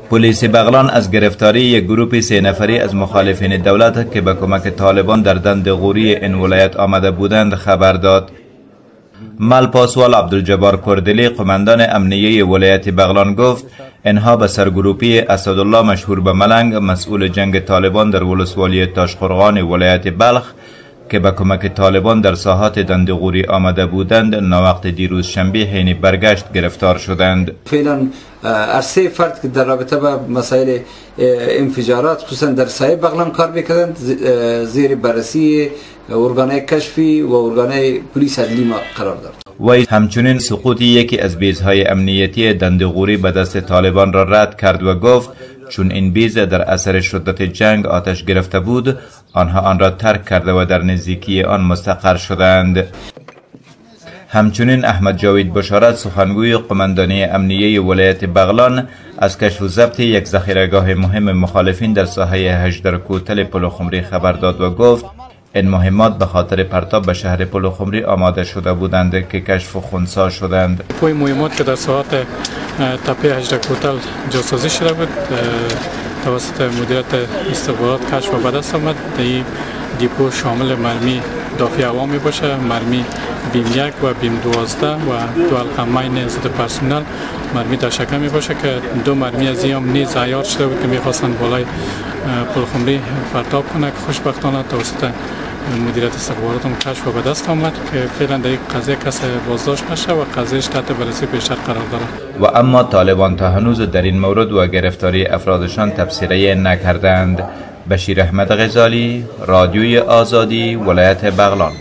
پلیس بغلان از گرفتاری یک گروه 3 نفری از مخالفین دولت که به کمک طالبان در دند غوری این ولایت آمده بودند خبر داد. مل پاسوال عبدالجبار کردلی قماندان امنیه ولایت بغلان گفت اینها به سرگروپی اسدالله مشهور به ملنگ مسئول جنگ طالبان در ولسوالی تاشقرغان ولایت بلخ که به کمک طالبان در ساحات دند غوری آمده بودند ناوقت دیروز شنبه حین برگشت گرفتار شدند. فعلا هر 3 فرد که در رابطه با مسائل انفجارات خصوصا در سایه بغلان کار میکردند زیر بررسی ارگانهای کشفی و ارگانهای پلیس عدلی ما قرار دارد. وی همچنین سقوط یکی از بیزهای امنیتی دند غوری به دست طالبان را رد کرد و گفت چون این بیز در اثر شدت جنگ آتش گرفته بود آنها آن را ترک کرده و در نزدیکی آن مستقر شدند. همچنین احمد جاوید بشارت سخنگوی قماندانی امنیه ولایت بغلان از کشف و ضبط یک ذخیره‌گاه مهم مخالفین در ساحه 18 کوتل پلخمری خبر داد و گفت این مهمات به خاطر پرتاب به شهر پلخمری آماده شده بودند که کشف و خنثی شدند. پوی مهمات که در ساعت تپه 18 کوتل جاسازی شده بود توسط مدیریت استخبارات کشف و به دست آمد. این دیپو شامل مرمی دافع هوا می باشه، مرمی بیم 1 و بیم 12 و 2 حلقه ماین ضد پرسنل، مرمی داشکه می باشه که 2 مرمی از این هم نیز عیار شده بود که میخواستند بالای پلخمری پرتاب کنه که خوشبختانه توسط مدیریت استخبارات هم کشف و به دست آمد که فعلا در یک قضیه کس بازداشت نشه و قضیهش تحت بررسی بیشتر قرار دارد. و اما طالبان تا هنوز در این مورد و گرفتاری افرادشان تبصره نکردند. بشیر احمد غزالی، رادیوی آزادی، ولایت بغلان.